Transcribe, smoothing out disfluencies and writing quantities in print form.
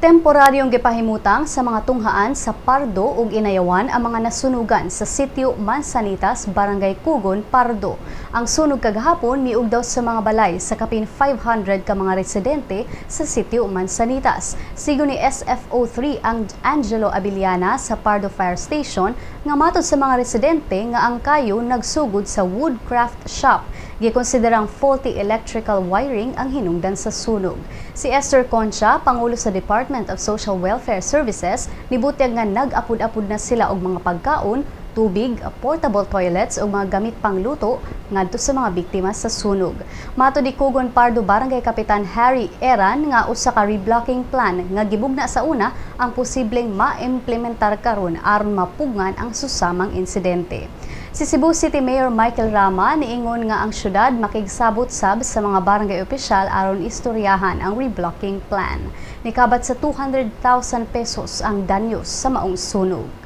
Temporaryong gipahimutang sa mga tunghaan sa Pardo ug Inayawan ang mga nasunugan sa Sitio Manzanitas, Barangay Kugon, Pardo. Ang sunog kagahapon miugdaw sa mga balay sa kapin 500 ka mga residente sa Sitio Manzanitas. Sigon ni SFO3 ang Angelo Abiliana sa Pardo Fire Station nga matod sa mga residente nga ang kayo nagsugod sa woodcraft shop. Gikonsiderang faulty electrical wiring ang hinungdan sa sunog. Si Esther Concha, Pangulo sa Department of Social Welfare Services, nibutyag nga nag-apud-apud na sila og mga pagkaon, tubig, portable toilets ug mga gamit pangluto ngadto sa mga biktima sa sunog. Matod ni Kugon Pardo Barangay Kapitan Harry Eran nga usa ka reblocking plan nga gibugna sa una ang posibleng maimplementar karon aron mapugngan ang susamang insidente. Si Cebu City Mayor Michael Rama niingon nga ang syudad makigsabot sab sa mga barangay opisyal aron istoryahan ang reblocking plan. Nikabat sa 200,000 pesos ang danyos sa maong sunog.